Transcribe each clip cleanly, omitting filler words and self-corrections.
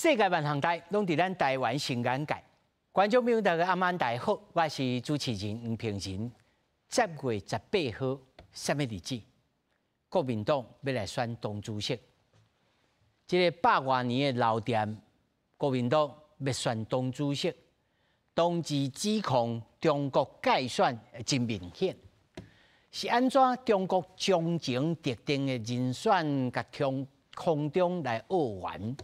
世界萬項代攏佇咱台灣新眼界。觀眾朋友大家暗晚大家好，我是主持人黃平仁。10月18號，啥物日子？國民黨欲來選黨主席。這个百外年的老店，國民黨欲選黨主席，當時指控中國介選真明顯，是按怎中國將前特定的人選共從空中來澳元？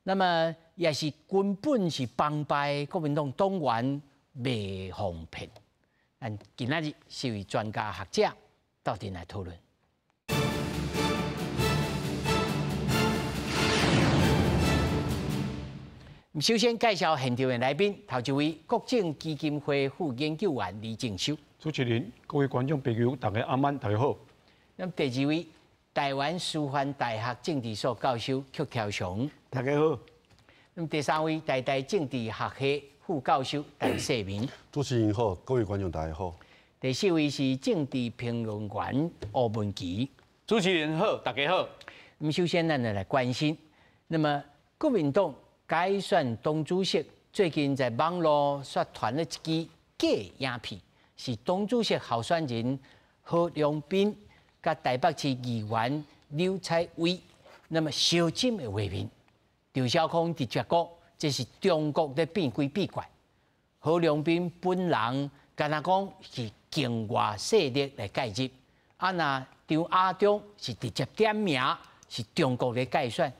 那麼也是根本是幫敗國民黨黨員袂予騙。咱今仔日四位專家學者鬥陣來討論。首先介紹現場的來賓，頭一位國政基金會副研究員李正修。主持人、各位觀眾朋友，大家暗晚，大家好。那麼第二位，台灣師範大學政治所教授曲朝雄，大家好。那麼第三位，台大政治學系副教授陳世明。主持人好，各位觀眾大家好。第四位是政治評論員吳文祺。主持人好，大家好。那麼首先，咱就來關心，那麼國民黨改選黨主席，最近在網路煞傳了一支假影片，是黨主席候選人郝龍斌佮台北市議員柳彩薇，那麼相親的畫面。張小康直接講，這是中國咧變鬼變怪。郝龍斌本人敢若講是境外勢力來介入，啊若張亞中是直接點名是中國咧介選，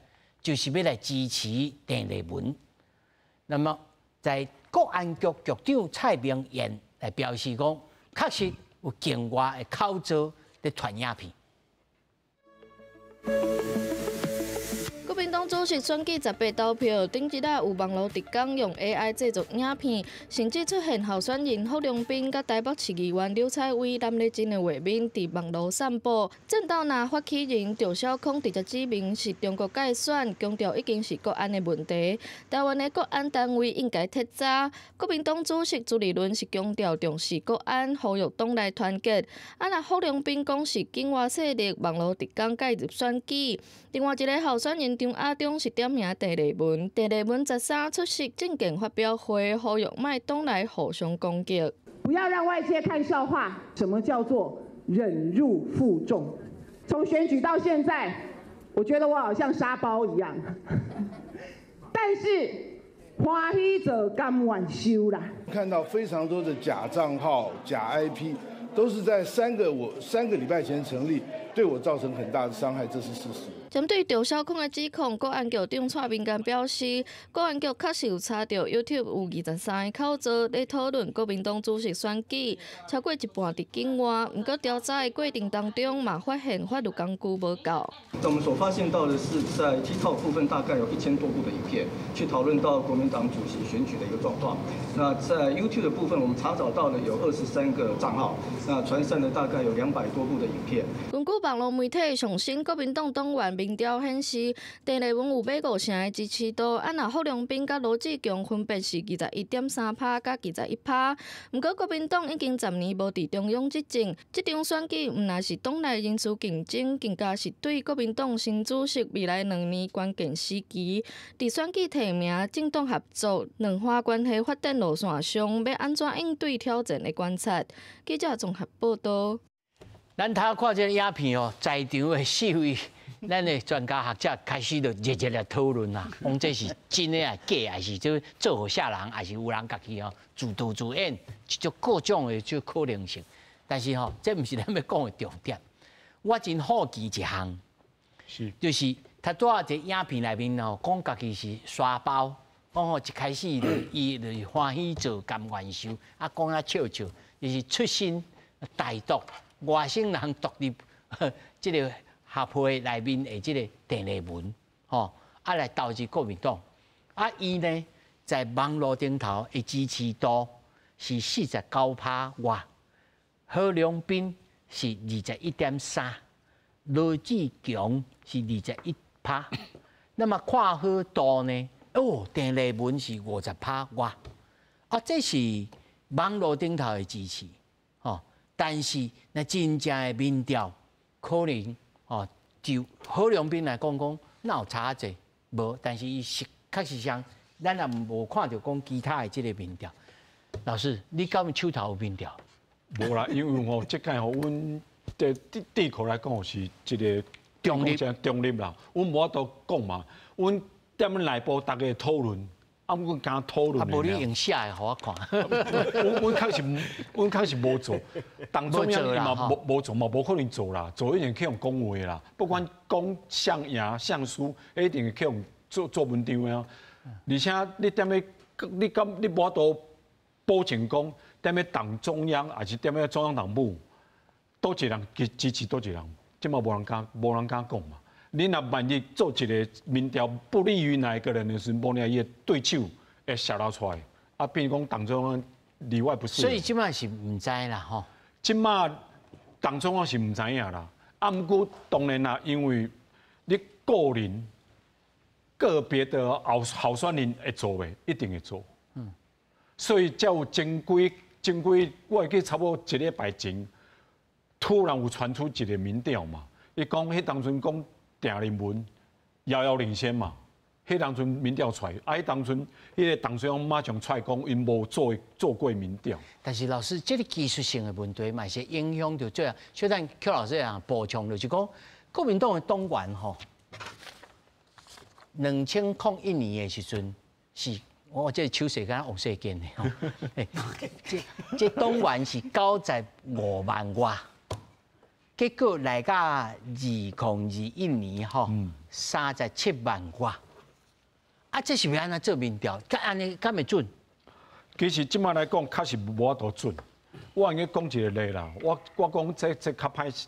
就是欲來支持鄭麗文。那麼在國安局局長蔡明彥來表示講，確實有境外的口座咧傳影片。國民黨主席選舉18投票，頂一日有網路特工用 AI 製作影片，甚至出現候選人郝龍斌佮台北市議員柳彩薇攬咧真的畫面佇網路散布。戰鬥若發起人趙小康直接指明是中國介選，強調已經是國安的問題，台灣的國安單位應該徹查。國民黨主席朱立倫是強調重視國安，呼籲黨內團結。啊，若郝龍斌講是境外勢力網路特工介入選舉，另外一个候選人張亞中是點名鄭麗文，鄭麗文13出席政見發表會，呼籲莫黨內互相攻擊，不要讓外界看笑話。什麼叫做忍辱負重？從選舉到現在，我覺得我好像沙包一樣，但是歡喜做甘願受啦。看到非常多的假賬號、假 IP，都是在3個禮拜前成立，對我造成很大的傷害，這是事實。針對趙小康的指控，國安局長蔡明健表示，國安局確實有查著 YouTube 有23个口座咧討論國民黨主席選舉，超過一半佇境外。毋過調查的過程當中，嘛發現法律工具無夠。我們所發現到的是，在 TikTok 部分大概有1000多部的影片，去討論到國民黨主席選舉的一個狀況。那在 YouTube 的部分，我們查找到了有23個賬號，那傳散了大概有200多部的影片。根據網路媒體上新國民黨黨員民調顯示，鄭麗文有馬五成的支持度，啊若郝龍斌佮羅智強分別是21.3%佮21%。毋過國民黨已經10年無佇中央執政，這場選舉毋但是黨內人事競爭，更加是對國民黨新主席未來2年關鍵時期，佇選舉提名、政黨合作、兩岸關係發展路線上，欲按怎應對挑戰的觀察。記者綜合報導。咱頭看這个影片哦，在場的四位咱的專家學者開始就熱熱來討論啦，講這是真的啊假，還是這做予啥人，還是有人家己哦自導自演，這種各種的這可能性。但是吼，這毋是咱欲講的重點。我真好奇一項，就是他拄仔這影片內面吼，講家己是沙包，講吼一開始就伊就是歡喜做甘願受，啊講啊笑笑，就是出身台獨。外省人獨立這个協會內面的這个鄭麗文，吼，啊來投入國民黨，啊伊呢在網路頂頭的支持度是49%外，郝龍斌是21.3，羅智強是21%，那麼看好度呢？哦，鄭麗文是50%外，啊這是網路頂頭的支持。但是，若真正的民調可能哦，就郝龍斌來講講，哪有差遮濟？無，但是伊實確實上，咱也無看著講其他的這個民調。老師，你敢手頭有民調？無啦，因為吼，這屆吼，阮的智庫來講是一個中立中立啦。阮無法度講嘛，阮踮內部逐家討論，啊，阮敢討論。啊，無你用寫的予我看。阮確實無做，黨中央嘛無做嘛，無可能做啦，做一定去予講話啦。不管講誰贏誰輸，一定會去予做做文章的啊。而且你踮咧，你敢你無法度保證講踮咧黨中央，還是踮咧中央黨部，佗一人支持佗一人，這嘛無人敢講嘛。你若萬一做一個民調不利於哪一個人的時陣，無呢伊的對手會洩露出來，啊，變講黨中央裡外不是。所以這擺是毋知啦，吼。這擺黨中央是毋知影啦。啊，毋過當然啦，因為你個人個別的候選人會做袂，一定會做。所以才有前幾，我會記差不多一禮拜前，突然有傳出一個民調嘛，伊講彼當陣講鄭麗文遙遙領先嘛，彼當陣民調出來，啊，彼當陣彼個黨中央馬上出來講，𪜶無做過民調。但是老師，這個技術性的問題嘛是影響著最後，小等邱老師也補充，就是講國民黨的黨員吼，2001年的時陣是。我這個手勢敢若王世堅的吼，這黨員是95萬外，結果來到2021年吼，37萬外，啊，這是欲按怎做民調？敢按呢敢會準？其實這擺來講，確實無法度準。我用講一個例啦，我講這較歹，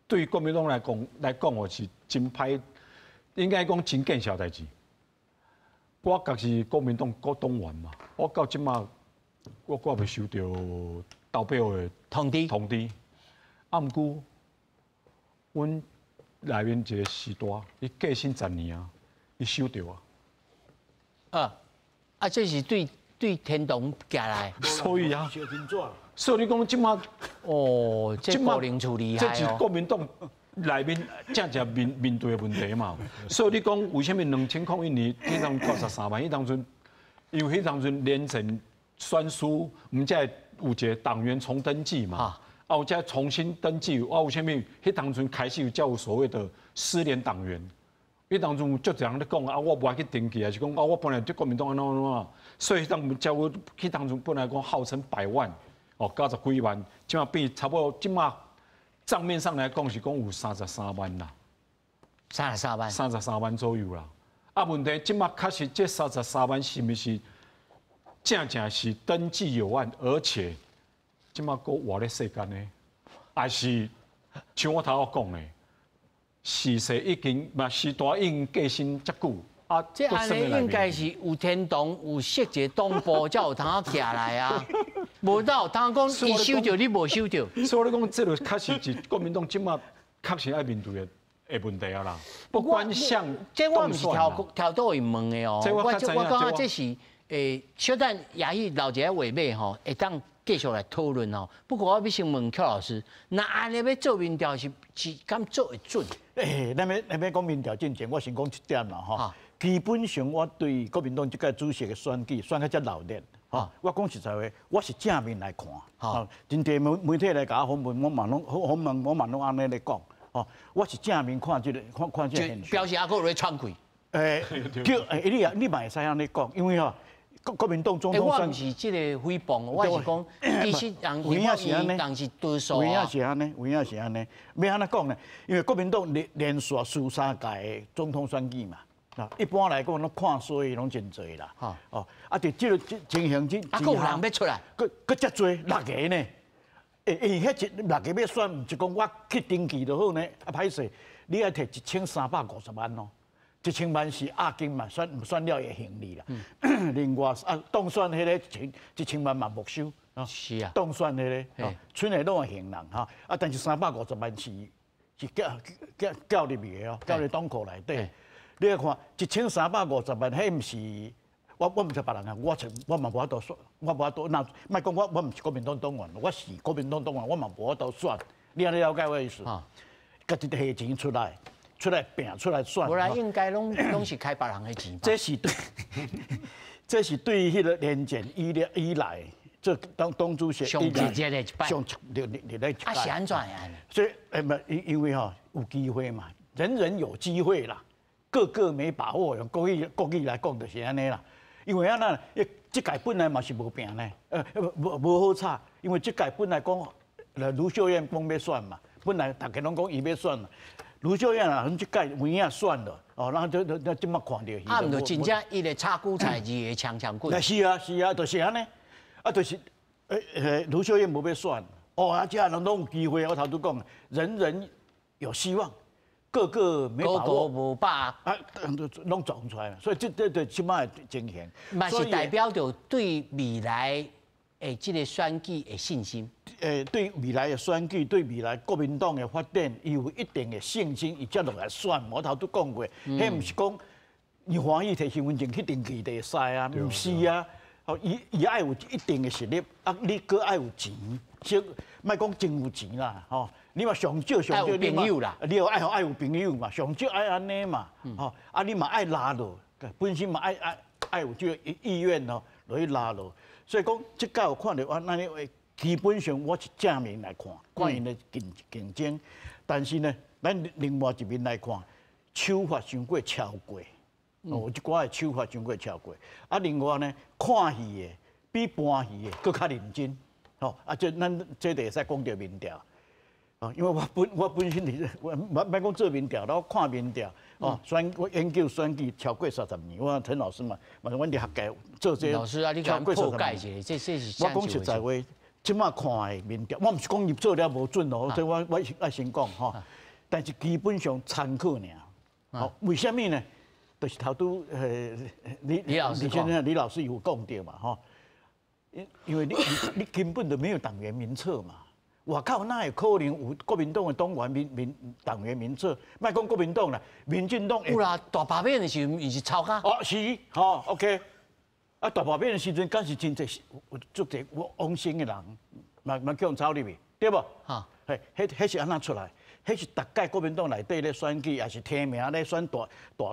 對國民黨來講，我是真歹，應該講真見笑代誌。我家是國民黨國黨員嘛，我到這擺我閣未收著投票的通知。通知。啊，毋過，阮內面一個時大，伊過身10年啊，伊收著啊。啊，這是對天堂寄來。所以啊，所以你講這擺，哦，這高齡處厲害哦。這是國民黨內面正正面對的問題嘛。所以你講為啥物2001年彼當93萬？彼當陣因為彼當陣連戰選輸，毋才會有一個黨員重登記嘛。啊，有才重新登記，啊，為啥物彼當陣開始才有所謂的失聯黨員？彼當陣有足濟人咧講啊，我無愛去登記，還是講啊，我本來對國民黨按怎按怎，所以彼當才有彼當陣本來講號稱百萬，哦，90幾萬，這擺變差不多，這擺帳面上來講是講有三十三萬啦，三十三萬，三十三萬左右啦。啊，問題這擺確實這三十三萬是毋是正正是登記有案，而且這擺閣活咧世間呢？還是像我頭仔講的，時勢已經嘛時代已經過身遮久啊，這按呢應該是有天堂有設一個黨部，才有通寄來啊。無到通講伊收著，你無收著。所以我講，這個確實是國民黨這擺確實愛面對的問題啊啦。不管像這我毋是跳倒伊問的哦。我感覺這是小等也許留一个話尾吼，會當繼續來討論哦。不過我欲先問邱老師，若按呢欲做民調是敢做會準？咱欲講民調進前，我先講一點啦吼。基本上我對國民黨這屆主席的選舉選甲遮鬧熱，吼，我講實在話，我是正面來看，吼，真濟媒體來共我訪問，我嘛攏訪問，我嘛攏按呢咧講，吼，我是正面看這個，看看這個現象。表示猶閣有咧喘氣。叫你嘛會使按呢講，因為吼，國民黨總統我毋是這個誹謗，我是講，其實人有影是按呢，人是多數有影是按呢，有影是按呢，欲按怎講呢？因為國民黨連續輸三屆的總統選舉嘛。一般來講，攏看衰攏真濟啦。哦，啊，佇這個情形之啊，閣有人欲出來，閣遮濟六個呢？欸，彼一六個欲選，毋是講我去登記就好呢。啊，歹勢，你愛提1350萬哦，1000萬是押金嘛，選了會還你啦。另外啊，當選彼個1000萬嘛沒收。是啊。當選彼個，剩的攏會還人哈。啊，但是三百五十萬是繳入去的哦，繳入黨庫內底。你來看1350萬，彼毋是我毋是別人啊，我嘛無法度選，我無法度，若莫講我毋是國民黨黨員，我是國民黨黨員，我嘛無法度選。你按呢了解我意思？家己提錢出來，出來拼出來選。無啦，應該攏是開別人的錢。這是對彼個連戰以來，這黨主席上直接的一擺。上歷歷來一擺。啊，是按怎樣？所以，毋，因為吼有機會嘛，人人有機會啦，個個沒把握。用國語來講就是按呢啦。因為按怎，這屆本來嘛是無拼呢，無好炒，因為這屆本來講盧秀燕講欲選嘛，本來大家攏講伊欲選嘛。盧秀燕啊，阮這屆有影選了，哦，然後就就這麼看著。啊，毋就真正一個炒韭菜，二個槍槍棍。是啊，是啊，就是按呢，啊，就是盧秀燕無欲選，哦，啊，這人攏有機會，我頭拄講，人人有希望，個個沒把握，個個無把握，啊，攏撞出來，所以這這擺的情形。嘛是代表著對未來的這個選舉的信心。對未來的選舉，對未來國民黨的發展，伊有一定的信心，伊才落來選。我頭拄講過，彼毋是講伊歡喜提身份證去登記就會使啊，毋是啊。哦，伊愛有一定的實力，啊，你閣愛有錢，小莫講真有錢啦，吼，你嘛上少上少，愛有朋友啦，你愛有朋友嘛，上少愛按呢嘛，吼，啊，你嘛愛拉落，本身嘛愛有這個意願哦，落去拉落。所以講，這屆有看著我咱咧，基本上我是正面來看，看𪜶的競爭，但是呢，咱另外一面來看，手法傷過超過，哦，有一寡的手法傷過超過。啊，另外呢，看戲的比搬戲的閣較認真，吼，啊，這咱這就會使講著民調，哦，因為我本身是，我莫講做民調，我看民調，哦，我研究選舉超過30年，我陳老師嘛，嘛阮佇學界做這個。老師啊，你共破解一下，這是我講實在話，這擺看的民調，我毋是講伊做了無準哦，這我愛先講吼，但是基本上參考爾，吼，為啥物呢？就是頭拄李老師講，李老師有講著嘛，吼，因為你根本就沒有黨員名冊嘛。外口哪會可能有國民黨的黨員黨員名冊？莫講國民黨啦，民進黨有啦，大罷免的時陣伊是抄卡。哦，是，吼，OK。啊，大罷免的時陣，敢是真濟足濟往生的人，嘛叫人抄入去，對無？哈，嘿，彼是按怎出來？彼是逐屆國民黨內底咧選舉，也是提名咧選大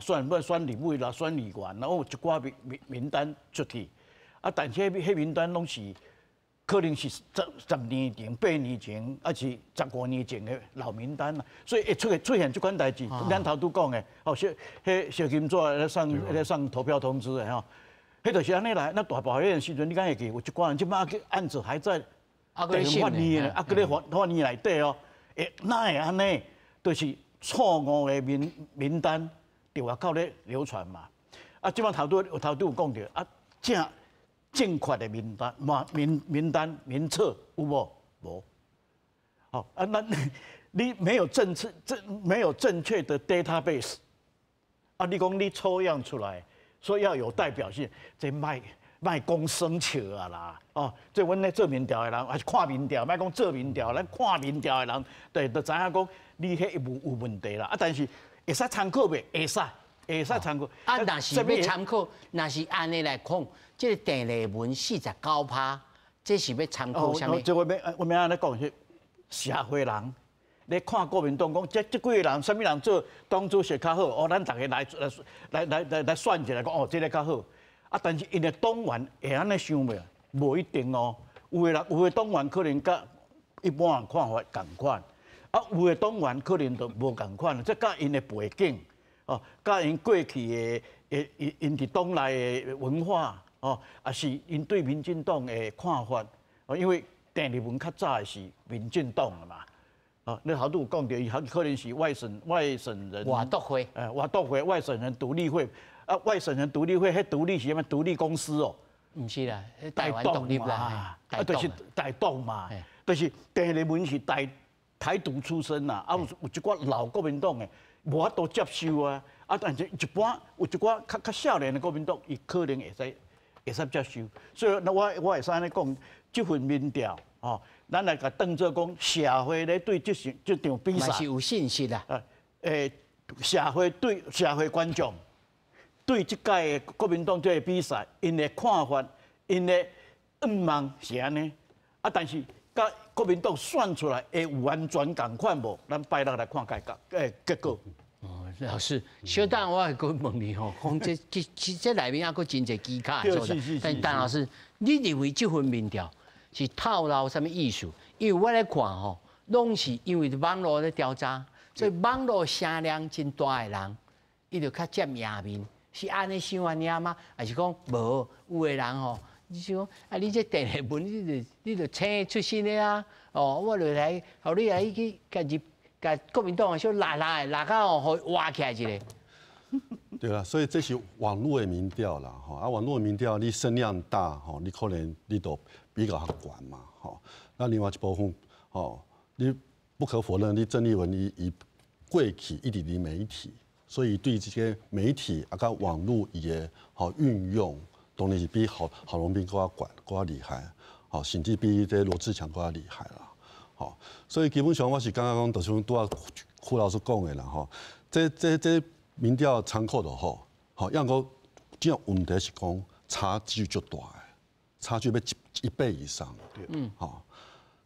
選，欲選立委啦、選議員，然後有一寡名單出去。啊，但是彼名單攏是可能是十年前、8年前，抑是15年前的老名單啦，所以會出現這款代誌。咱頭拄講的，哦，小彼小金紙咧送投票通知的吼，彼就是按呢來。那大罷免的時陣，你敢會記？有一寡人這擺案子還在法院，啊，閣咧法院內底哦，會哪會按呢？就是錯誤的名單佇外口咧流傳嘛。啊，這擺頭拄有講著啊，正確的名單嘛名單名冊有無？無。好啊，那你沒有正沒有正確的 database，啊，你講你抽樣出來，說要有代表性，這莫講耍笑啊啦！哦，這阮咧做民調的人，還是看民調，莫講做民調，咱看民調的人，對，就知影講你彼有問題啦。啊，但是會使參考袂？會使。會使參考。啊，若是欲參考，若是按呢來講，這個鄭麗文49%，這是欲參考啥物？這我欲按呢講是社會人，咧看國民黨講，這幾個人，啥物人做黨主席較好？哦，咱逐家來選一下，講哦，這個較好。啊，但是𪜶的黨員會按呢想袂？無一定哦。有的人有的黨員可能佮一般人看法仝款，啊，有的黨員可能就無仝款。這佮𪜶的背景。哦，佮𪜶過去的，𪜶佇黨內的文化，哦，抑是𪜶對民進黨的看法，哦，因為鄭麗文較早的是民進黨的嘛，哦，你頭拄有講著，伊可能是外省人，外獨會，外獨會外省人獨立會，啊，外省人獨立會，彼獨立是啥物？獨立公司哦，毋是啦，台灣獨立啦，啊，就是台獨嘛，就是鄭麗文是台獨出身啦，啊，有一寡老國民黨的。無法度接受啊！啊，但是一般有一寡較少年的國民黨，伊可能會使接受。所以，那我會使按呢講，這份民調，吼，咱來共當做講社會咧對這場比賽是有信心啦。社會對社會觀眾對這屆的國民黨這個比賽，𪜶的看法，𪜶的願望是按呢。啊，但是佮國民黨選出來會有完全仝款無？咱拜六來看結果。哦，老師，小等我會閣問你吼，講這其實這內面還閣真濟技巧的所在。但陳老師，你認為這份民調是透露啥物意思？因為我咧看吼，攏是因為網路咧調查，所以網路聲量真大的人，伊就較佔贏面，是按呢想按呢嗎？還是講無？有的人吼，你想講啊，你這鄭麗文，你就請出身的啊？哦，我就來，予你來去共入，共國民黨小拉拉的，拉到吼，予挖起來一个。對啦，所以這是網路的民調啦，吼啊，網路的民調你聲量大，吼，你可能你都比較較懸嘛，吼。那另外一部分，吼，你不可否認，你鄭麗文伊過去一直佇媒體，所以對這個媒體啊，佮網路伊的吼運用，當然是比郝龍斌閣較懸、閣較厲害，吼，甚至比這羅智強閣較厲害啦，吼。所以基本上我是感覺講，就是拄仔傅老師講的啦，吼，這民調參考就好，吼，抑閣這個問題是講差距足大的，差距欲一倍以上，吼，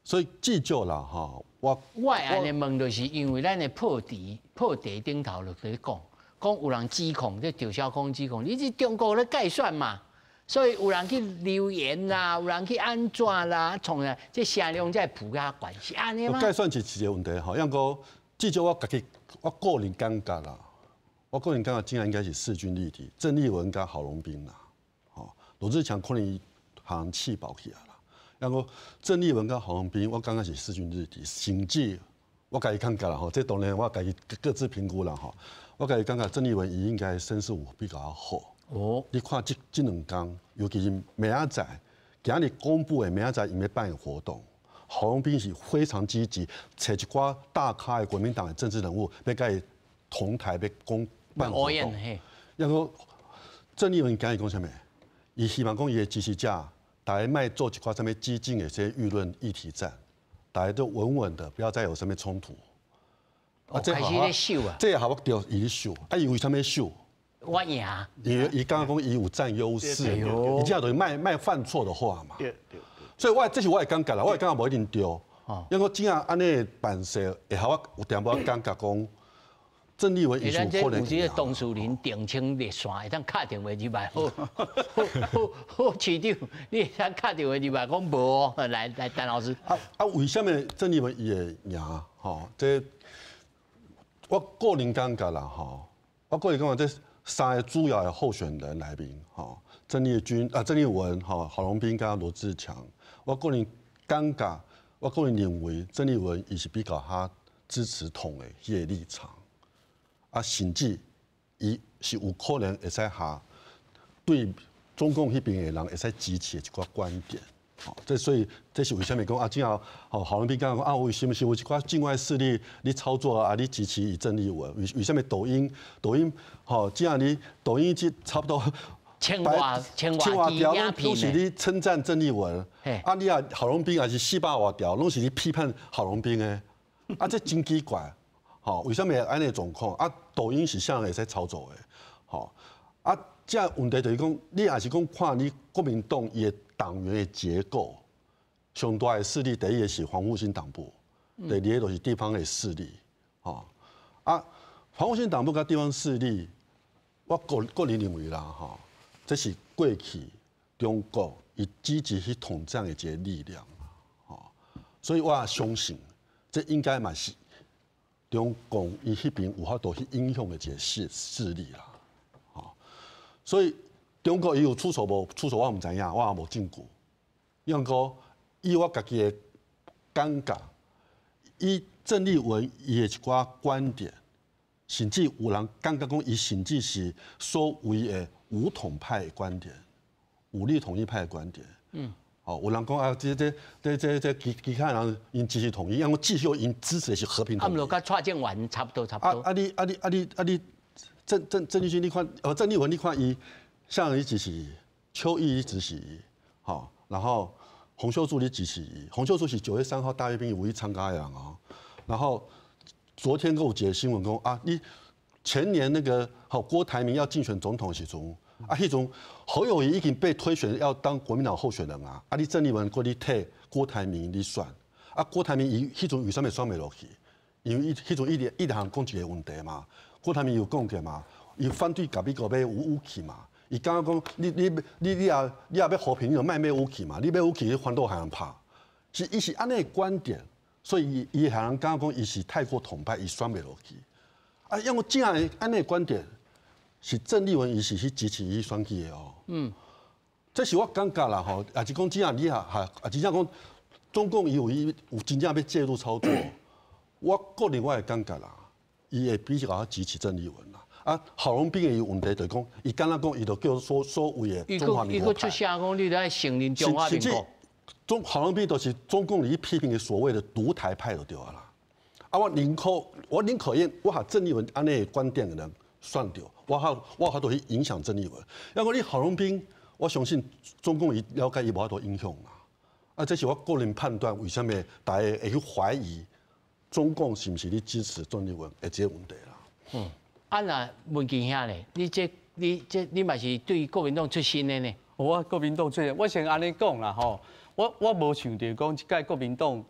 所以至少啦，吼，我會按呢問，就是因為咱的破題破題頂頭就佇咧講，講有人指控，這趙少康指控，你是中國咧蓋選嘛，所以有人去留言啦，有人去按怎啦，創啥，這聲量才會浮較懸，是按呢嗎？蓋選是一個問題，吼，抑閣至少我家己我個人感覺啦。我個人感覺，這應該是勢均力敵，鄭麗文佮郝龍斌啦，吼，羅智強可能行棄保去啊啦。然後鄭麗文佮郝龍斌，我感覺是勢均力敵，甚至我家己感覺啦，吼，這當然我家己各自評估啦，吼。我家己感覺鄭麗文伊應該聲勢有比較好。哦，你看這兩工，尤其是明仔載，今日公布的明仔載伊欲辦活動，郝龍斌是非常積極，揣一寡大咖的國民黨的政治人物，欲共伊同台欲講辦活動，然後鄭麗文今日講啥物？伊希望講伊的支持者，大家莫做一寡啥物激進的這些輿論議題戰，大家都穩穩的，不要再有啥物衝突。啊，這開始咧秀啊！這也好對，伊咧秀。啊，伊為啥物秀？我贏。伊剛剛講伊有佔優勢，伊這樣就是莫犯錯的話嘛。對對。所以我這是我的感覺啦，我的感覺無一定對。因為我真正按呢辦事，會予我有淡薄仔感覺講。鄭麗文伊是有可能。有這個董事林定清熱線，會當敲電話入來，好好好好市長，你會當敲電話入來講無哦，來來，陳老師。啊，為啥物鄭麗文伊會贏？吼，這我個人感覺啦，吼，我個人感覺這三個主要的候選人內面，吼，鄭麗君啊，鄭麗文，吼，郝龍斌佮羅智強，我個人感覺，我個人認為鄭麗文伊是比較較支持統的彼個立場。啊，甚至伊是有可能會使下對中共彼邊的人會使支持的一寡觀點，吼，這所以這是為啥物講啊？這樣吼，郝龍斌剛剛講啊，為什麼是有一寡境外勢力咧操作啊？咧支持伊鄭麗文？為啥物抖音吼？這樣你抖音這差不多千外條攏是咧稱讚鄭麗文，啊，你啊郝龍斌也是400外條，攏是咧批判郝龍斌的，啊，這真奇怪。吼，為啥物會按呢狀況？啊，抖音是啥人會使操作的？吼，啊，這問題就是講，你若是講看你國民黨伊的黨員的結構，上大的勢力第一个是黃復興黨部，第二个就是地方的勢力，吼，啊，黃復興黨部佮地方勢力，我個人認為啦，吼，這是過去中國伊積極去統戰的一個力量，吼，所以我相信這應該嘛是。中共伊彼邊有法度去影響的一個勢力啦，吼，所以中國伊有出手無？出手我毋知影，我也無證據。因為以我家己的感覺，以鄭麗文伊的一寡觀點，甚至有人感覺講伊甚至是所謂的武統派的觀點，武力統一派的觀點。哦，有人講啊，這其他人𪜶支持統一，因為至少𪜶支持的是和平統一。啊，毋就佮蔡正元差不多，差不多。啊你鄭麗君，你看，鄭麗文，你看伊，像伊支持伊，邱毅伊支持伊，吼，然後洪秀柱你支持伊，洪秀柱是9月3號大閱兵有去參加的人哦。然後昨天閣有一個新聞講啊，你前年那個好郭台銘要競選總統的時陣。啊，彼陣侯友宜已經被推選要當國民黨候選人啊！啊，你鄭麗文閣咧替郭台銘咧選，啊，郭台銘伊彼陣為啥物選袂落去？因為伊彼陣一直一直通講一個問題嘛，郭台銘有講過嘛，伊反對共美國買武器嘛，伊感覺講你若欲和平，你就莫買武器嘛，你買武器你反倒予人拍，是伊是按呢個觀點，所以伊予人感覺講伊是太過統派，伊選袂落去。啊，因為這樣按呢個觀點是鄭麗文伊是去支持伊選舉的哦。這是我感覺啦吼，也是講這樣你也也真正講中共伊有伊有真正欲介入操作，我個人我會感覺啦，伊會比較支持鄭麗文啦。啊，郝龍斌的問題就是講，伊敢若講，伊就叫所謂的中華民國派。伊閣出聲講，你著愛承認中華民國。中郝龍斌就是中共裡批評的所謂的獨台派就對啊啦。啊，我寧可願我和鄭麗文按呢觀點的人選著，我較都去影響鄭麗文。因為你郝龍斌，我相信中共伊了解伊無法度影響啦。啊，這是我個人判斷，為啥物大家會去懷疑中共是毋是咧支持鄭麗文的這個問題啦？啊，若文健兄咧，你嘛是對國民黨出身的呢？我國民黨出身，我先按呢講啦吼，我無想著講這屆國民黨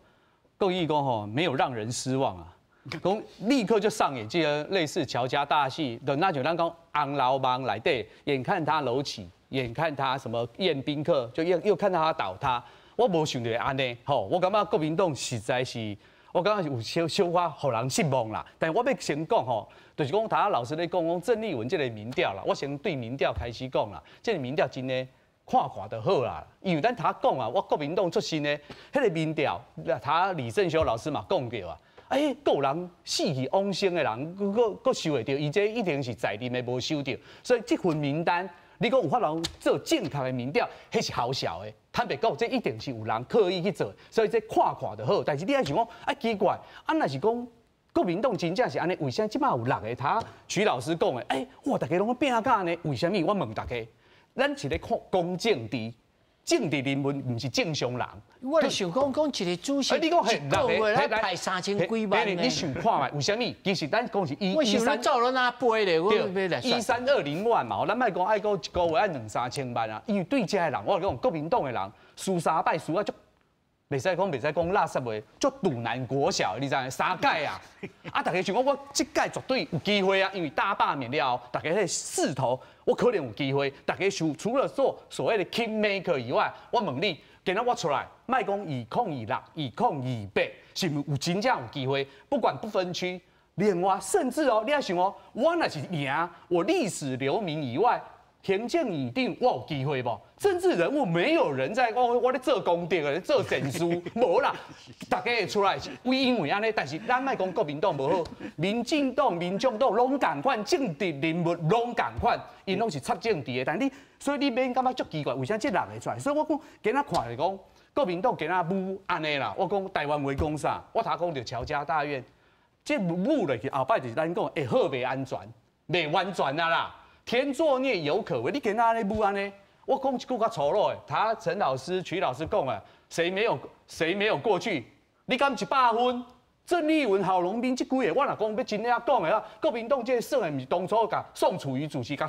國意講吼，沒有讓人失望啊，講立刻就上演這個類似喬家大戲，就那就咱講紅樓夢內底，眼看他樓起，眼看他什麼宴賓客，就又看到他倒塌，我無想著按呢吼，我感覺國民黨實在是，我感覺有小小可予人失望啦。但我欲先講吼，就是講，頭仔老師咧講講鄭麗文這個民調啦，我先對民調開始講啦，這個民調真的看看就好啦，因為咱頭講啊，我國民黨出身的，彼個民調，頭李正修老師嘛講過啊，欸，閣有人死去往生的人，閣閣收會著，伊這一定是在任的無收著，所以這份名單，你講有法度做正確的民調，彼是好笑的。坦白講，這一定是有人刻意去做，所以這看看就好。但是你愛想講，啊奇怪，啊若是講國民黨真正是按呢，為啥這擺有六個？頭徐老師講的，欸，哇，大家攏拚甲按呢，為啥物？我問大家，咱是咧看講政治，政治人物毋是正常人。我就想講，講一個主席，你講係一個月來派3000幾萬呢？你想看覓？為啥物？其實咱講是一，我想咱做了哪背咧？我1320萬嘛，咱莫講愛講一個月愛兩三千萬啊。因為對這个人，我講國民黨的人，輸三擺輸啊足，袂使講垃圾話，足賭爛國小，你知影？三屆啊，啊，大家想講我這屆絕對有機會啊，因為大罷免了後，大家彼個勢頭，我可能有機會。大家想除了做所謂的 king maker 以外，我問你，今仔我出來，莫講2026、2028，是毋是有真正有機會？不管不分區，另外甚至哦，你愛想哦，我若是贏，我歷史留名以外，行政院長，我有機會無？政治人物沒有人在我咧做功德的，做善事，無啦。大家會出來是因為按呢，但是咱莫講國民黨無好，民進黨、民眾黨攏仝款，政治人物攏仝款，𪜶攏是插政治的。但你所以你免感覺足奇怪，為啥這六個出來？所以我講今仔看來講，國民黨今仔舞按呢啦。我講台灣話講啥？我頭講著喬家大院，這舞落去後擺就是咱講會好袂安全，袂完全啊啦。天作孽猶可為，你今仔按呢舞按呢？我講一句較粗魯的，他陳老師、徐老師講啊，誰沒有過去？你敢100分？鄭麗文、郝龍斌這幾個，我若講欲真正講的話，國民黨這個算的毋是當初共宋楚瑜主席共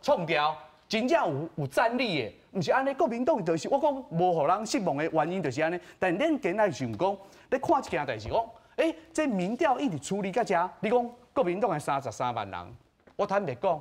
創掉，真正有戰力的，毋是按呢。國民黨就是我講無予人失望的原因就是按呢。但咱今仔想講，咧看這件代誌講，欸，這民調一直處理到遮，你講國民黨的33萬人。我坦白講，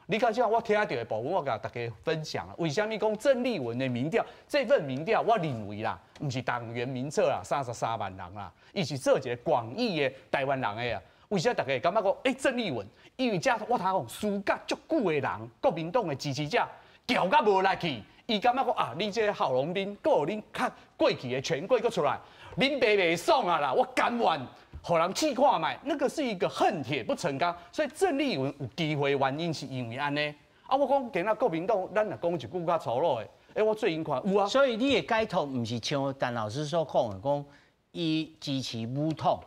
你看這我聽著的部分，我共大家分享。為啥物講鄭麗文的民調？這份民調，我認為啦，毋是黨員名冊啦，三十三萬人啦，伊是做一個廣義的台灣人的啊。為啥大家會感覺講，欸，鄭麗文？因為這我頭講輸甲足久的人，國民黨的支持者撬甲無力氣，伊感覺講啊，你這個郝龍斌，閣有恁較過去的權貴閣出來，恁爸袂爽啊啦，我甘願。予人試看覓，那個是一個恨鐵不成鋼，所以鄭麗文有機會原因是因為按呢。啊，我講今仔國民黨，咱若講一句較粗魯的，欸，我最近看有啊。所以你的解讀毋是像陳老師所講的，講伊支持武統。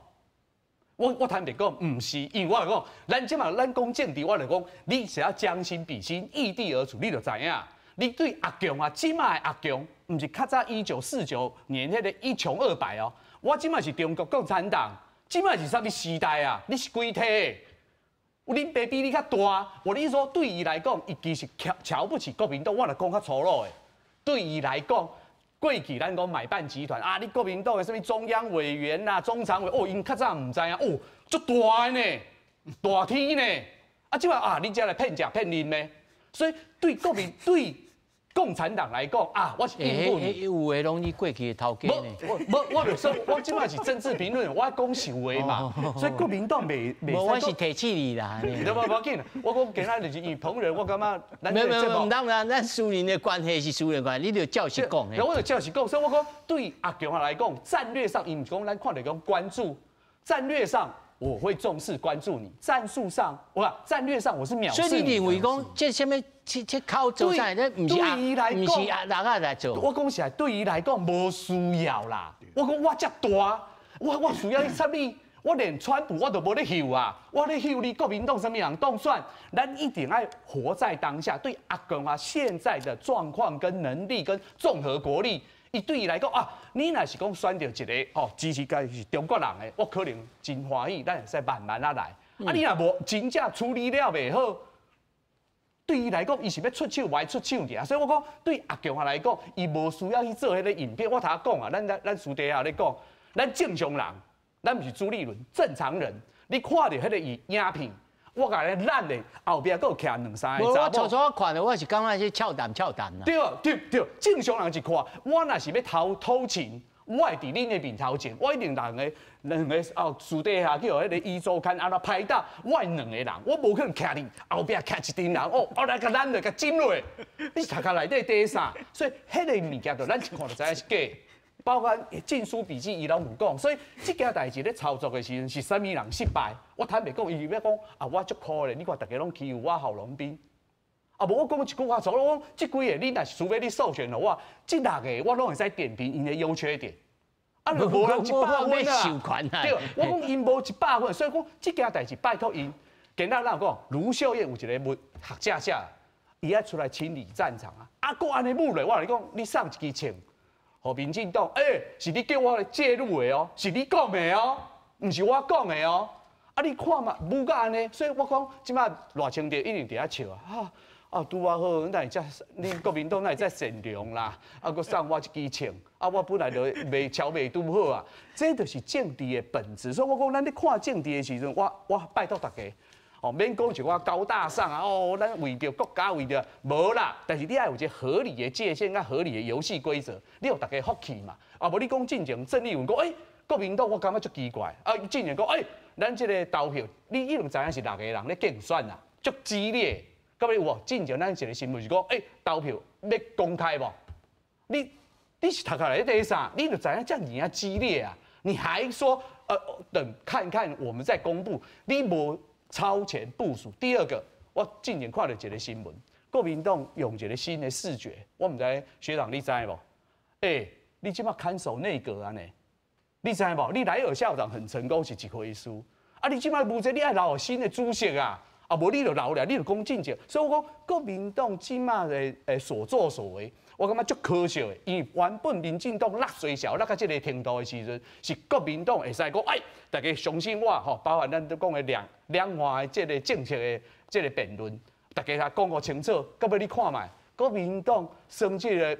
我坦白講，毋是，因為我來講，咱這馬咱講政治，我來講，你是要將心比心，易地而處，你就知影。你對阿共啊，這馬的阿共，毋是較早1949年彼個一窮二白哦。我這馬是中國共產黨。這馬是啥物時代啊？你是幾體？恁爸比你較大。我的意思說，對伊來講，伊其實瞧不起國民黨。我若講較粗魯的，對伊來講，过去咱讲买办集团啊，你国民党的啥物中央委员啦、中常委，哦，𪜶较早毋知影，哦，足大的呢，大天呢，啊，这摆啊，你才来骗食骗啉呢，所以对国民对共产党来讲啊，我是应付你。有的拢是过去的头家呢。无，我就说，我这摆是政治评论，我讲实话嘛。所以国民党袂袂。无，我是提醒你啦。你无无要紧，我讲今仔就是因为彭仁，我感觉。没有没有，毋当然，咱私人的关系是私人关系，你就照实讲。我就照实讲，所以我讲对阿强来讲，战略上，伊毋是讲咱看著讲关注，战略上。我会重视关注你，战术上，我战略上我是藐视你。所以你认为讲这啥物这这靠做啥？这毋是阿，毋是阿人仔来做。我讲实在，对伊来讲无需要啦。我讲我遮大，我需要你啥物？我连川普我都无咧翕啊！我咧翕你国民党啥物人当选？咱一定爱活在当下。对阿公啊，现在的状况跟能力跟综合国力。伊对伊来讲啊，你若是讲选著一个吼支持家是中国人的，我可能真欢喜，咱会使慢慢仔来。啊，你若无真正处理了袂好，对伊来讲，伊是欲出手，无爱出手尔。所以我讲，对阿强来讲，伊无需要去做彼个影片。我头讲啊，咱咱咱私底下咧讲，咱正常人，咱毋是朱立伦，正常人，你看著彼个影片。我共你咱的后壁阁有徛两三个查某。我初初看的，我是感觉是俏谈俏谈啦。对对对，正常人一看，我若是欲偷偷情，我会伫恁的面头前，我一定两个两个哦，私底下去予彼个壹周刊按怎拍到，我两个人，我无可能徛伫后壁徛一阵人，哦，我来共咱来共斟落，你是头壳内底底啥？所以彼个物件就咱一看就知影是假。包括禁书笔记，伊拢有讲，所以这件代志咧操作的时阵是啥物人失败？我坦白讲，伊欲讲啊，我足可怜，你看大家拢欺负我郝龙斌，啊无我讲一句话错，我讲这几个你若是除非你授权予我，这六个我拢会使点评𪜶的优缺点。啊，无人100分啊，对，我讲𪜶无100分，所以讲这件代志拜托𪜶。今仔咱有讲，卢秀燕有一个问学者写，伊爱出来清理战场啊，啊，阁按呢舞落，我共你讲，你送一支枪。予民进党，欸，是你叫我来介入的哦，是你讲的哦，毋是我讲的哦。啊，你看嘛，舞甲按呢，所以我讲，这摆赖清德一定伫遐笑啊，啊，拄仔好，哪会遮，恁国民党哪会遮善良啦？啊，阁送我一支枪，啊，我本来就袂超袂拄好啊。这就是政治的本质。所以我讲，咱咧看政治的时阵，我拜托大家。哦，免讲像我高大上啊！哦，咱为著国家，为著无啦。但是你爱有一个合理的界限，佮合理的游戏规则，你予大家服气嘛。啊，无你讲进前郑丽文讲，欸，国民党我感觉足奇怪。啊，进前讲，欸，咱这个投票，你一定知影是六个人咧竞选啊，足激烈。到尾有无？进前咱一个新闻是讲，欸，投票欲公开无？你是头壳内底啥？你就知影遮尔仔激烈啊！你还说，等看看我们再公布，你无超前部署。第二个，我进前看到一个新闻，国民党用一个新的视觉，我毋知学长你知无？欸，你这摆看守内阁按呢？你知无？你莱尔校长很成功是一回事，啊，你这摆无这，你爱留新的主席啊，啊，无你就留了，你就讲进前。所以我讲国民党这摆的所作所为，我感觉足可惜的，因为原本民进党落衰小落到这个程度的时阵，是国民党会使讲，哎，大家相信我吼，包含咱都讲的两岸的这个政策的这个辩论，大家来讲个清楚。到尾你看觅，国民党算这个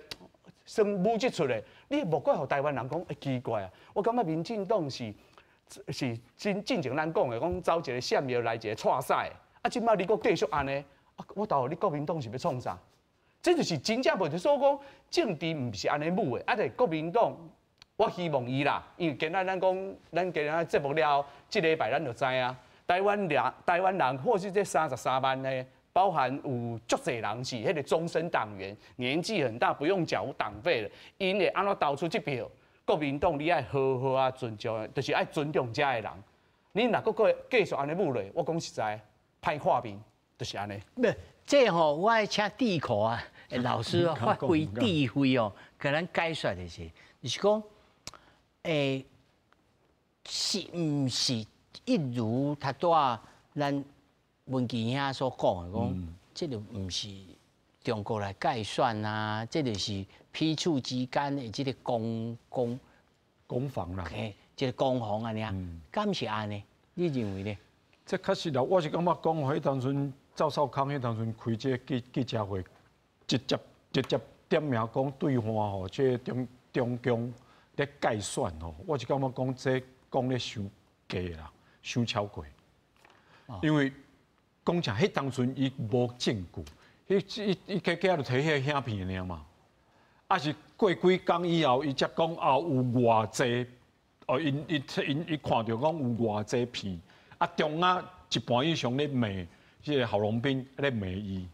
算舞这出来，你莫怪予台湾人讲，欸，奇怪啊！我感觉民进党是是进进前咱讲的，讲走一个闪庙来一个挫赛，啊，这摆你阁继续按呢？啊，我投你国民党是欲创啥？这就是真正问题，所以讲政治毋是按呢舞的，啊，但国民党，我希望伊啦，因为今仔咱讲，咱今仔节目了后，这礼拜咱就知影，台湾人或是这33万呢，包含有足济人是彼个终身党员，年纪很大不用缴党费的，𪜶会按怎投出这票？国民党你爱好好啊尊重，就是爱尊重遮的人。你若阁阁继续按呢舞落，我讲实在，歹看面，就是按呢。不，这吼我爱请智库啊。老师发挥智慧哦，共咱解说的是，就是讲，欸，是毋是一如头拄仔咱文琪兄所讲的，讲这个毋是中国来介选啊，这就是彼此之间的这个攻攻攻防啦，嘿，这个攻防按呢，敢是按呢？你认为呢？这确实啦，我是感觉讲，彼当阵赵少康彼当阵开这个记者会。直接直接點名講對岸吼，這個中共咧介選吼，我是感覺講這講咧傷假啦，傷超過。因為講真，彼當陣伊無證據，彼伊伊加加就提彼個影片爾嘛。啊是過幾工以後，伊才講啊有偌濟，哦，𪜶伊𪜶伊看著講有偌濟片，啊中央一半以上咧罵這個郝龍斌咧罵伊，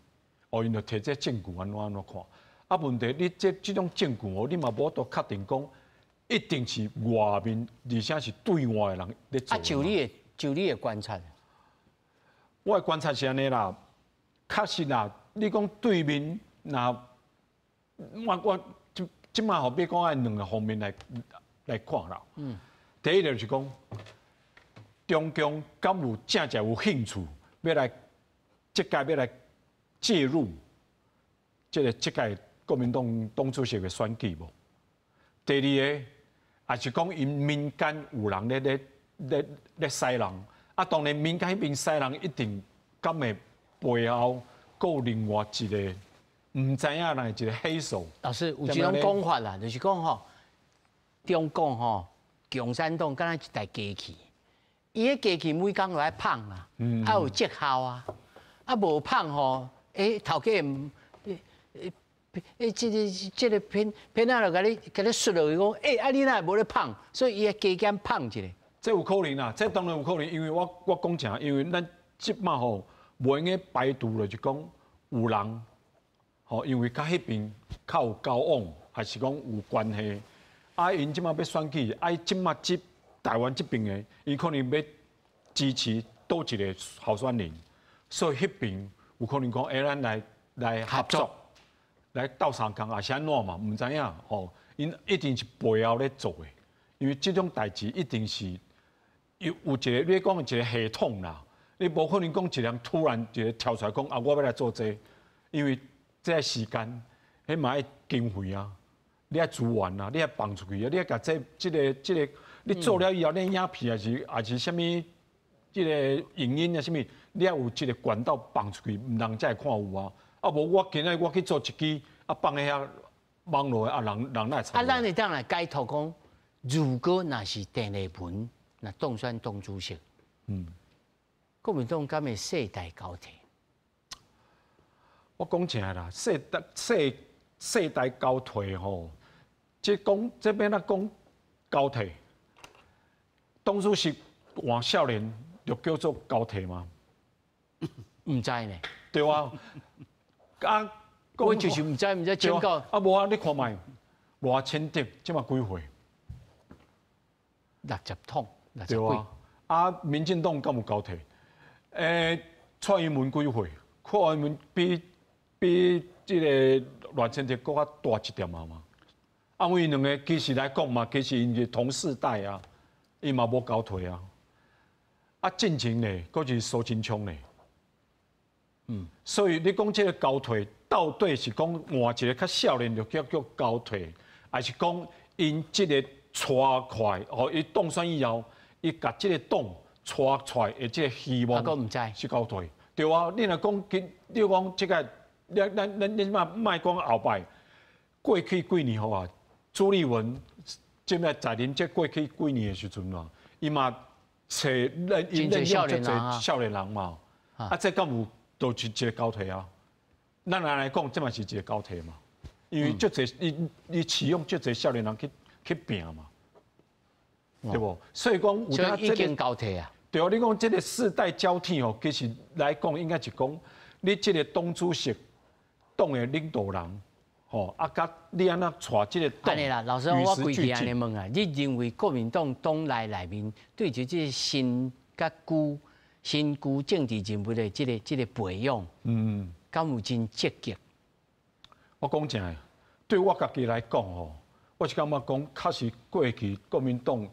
哦，𪜶就提這證據按怎按怎看。啊，問題你這種證據哦，你嘛無法度確定講一定是外面，而且是對外的人咧做。啊，就你的觀察，我的觀察是按呢啦，確實啦，你講對面若我這擺吼，欲講愛兩个方面來看啦。第一個就是講，中共敢有正正有興趣欲來這屆欲來介入這屆國民黨黨主席的選舉無？第二个，也是講𪜶民間有人咧使人，啊，當然民間彼邊使人一定敢會背後閣有另外一個毋知影哪一個黑手。老師有一種講法啦，就是講吼，中共吼，共產黨敢若一台機器，伊彼機器每工都愛噴啦，啊有績效啊，啊無噴吼，欸頭家毋，欸這個騙仔就共你摔落去講，欸啊你哪會無咧噴？所以伊會加減噴一下。這有可能啦，這當然有可能，因為我講真，因為咱這擺吼無閒該排除就是講有人吼，因為佮彼邊較有交往，還是講有關係。啊，𪜶這擺欲選舉，啊，這擺這台灣這邊的，伊可能欲支持佗一个候選人，所以彼邊有可能講，欸，咱來合作，來鬥相共，抑是按怎嘛，毋知影吼。𪜶一定是背後咧做的，因為這種代誌一定是有一个你講一个系統啦，你無可能講一個人突然一个跳出來講啊，我欲來做這個，因為這个時間，彼嘛愛經費啊，你愛資源啊，你愛放出去啊，你愛共這個，你做了以後，你影片抑是啥物，這个影音啊啥物，你愛有這个管道放出去，人才會看有啊。啊無我今仔我去做一支，啊放佇遐網路啊，人人哪會啊，咱會當來解讀講，如果若是鄭麗文若當選黨主席，國民黨敢會世代交替？我講真啦，世代交替吼，這講這欲按怎講交替，黨主席換少年就叫做交替嗎？毋知呢。對啊，啊，我就是毋知，毋知請教。啊，無啊，你看覓，賴清德這馬幾歲？60桶，60 對啊。啊，民進黨敢有交替？欸，蔡英文幾歲？蔡英文比這个賴清德閣較大一點仔嘛。啊，𪜶兩个其實來講嘛，其實𪜶是同世代啊，伊嘛無交替啊。啊，進前呢，閣是蘇貞昌呢。所以你講這个交替，到底是講換一个較少年就叫交替，還是講𪜶這个帶快哦？伊當選以後，伊共這个黨帶出來的這个希望是交替。對啊，你若講你講這个，咱你莫莫講後擺，過去幾年吼啊，朱立倫這擺在任這過去幾年的時陣啊，伊嘛揣任任用足濟少年人嘛，啊，這敢有都是一个交替啊？咱來講，這嘛是一个交替嘛，因為足濟伊伊啟用足濟少年人去拚嘛，對無？所以講有當已經交替啊。對啊，你講這个世代交替哦，其實來講應該是講你這个黨主席、黨的領導人，吼啊，佮你按怎帶這个黨？按呢啦，老師，我規氣按呢問啊，你認為國民黨黨內內面對著這个新佮舊、新舊政治人物的這个培養，敢有真積極？我講真的，對我家己來講吼，我是感覺講，確實過去國民黨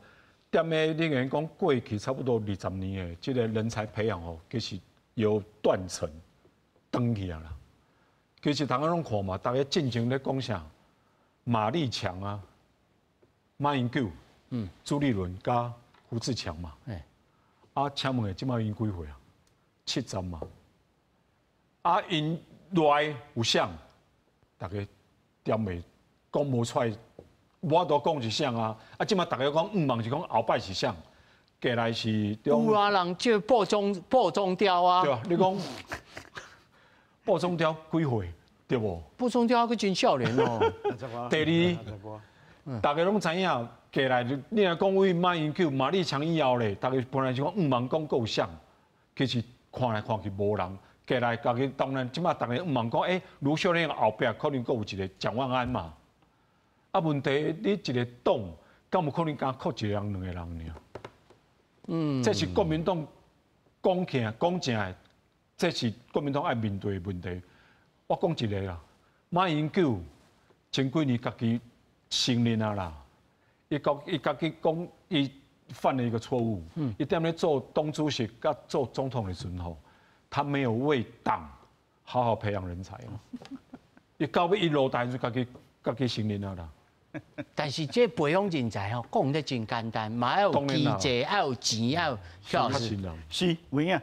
踮咧，你講講過去差不多20年的這个人才培養吼，其實有斷層斷去啊啦。其實大家攏看嘛，大家進前咧講啥？馬立強啊，馬英九，朱立倫佮胡志強嘛。啊，請問這擺𪜶幾歲啊？70嘛。啊，𪜶內有誰？大家掂袂講無出來，無法度講是啥啊？啊，這馬逐家講毋望是講後擺是啥？過來是有啊，人叫布中雕啊。對啊，你講布中雕幾歲？對無？布中雕閣真少年哦。第二，大家攏知影，過來你若講為馬英九、馬立強以後咧，大家本來是講毋望講閣有啥，其實看來看去無人。過來，家己當然這馬逐家毋望講，盧秀燕後壁可能閣有一個蔣萬安嘛。啊，問題你一個黨，敢有可能敢靠一個人、兩個人爾？這是國民黨講起來講正的，這是國民黨愛面對的問題。我講一個啦，馬英九前幾年家己承認啊啦，伊家己講，伊犯了一個錯誤。伊踮咧做黨主席佮做總統的時陣吼，他沒有為黨好好培養人才。伊到尾伊落台就家己承認啊啦。但是這培養人才吼，講得真簡單，嘛要有機制，愛有錢，愛有效是，是，有影。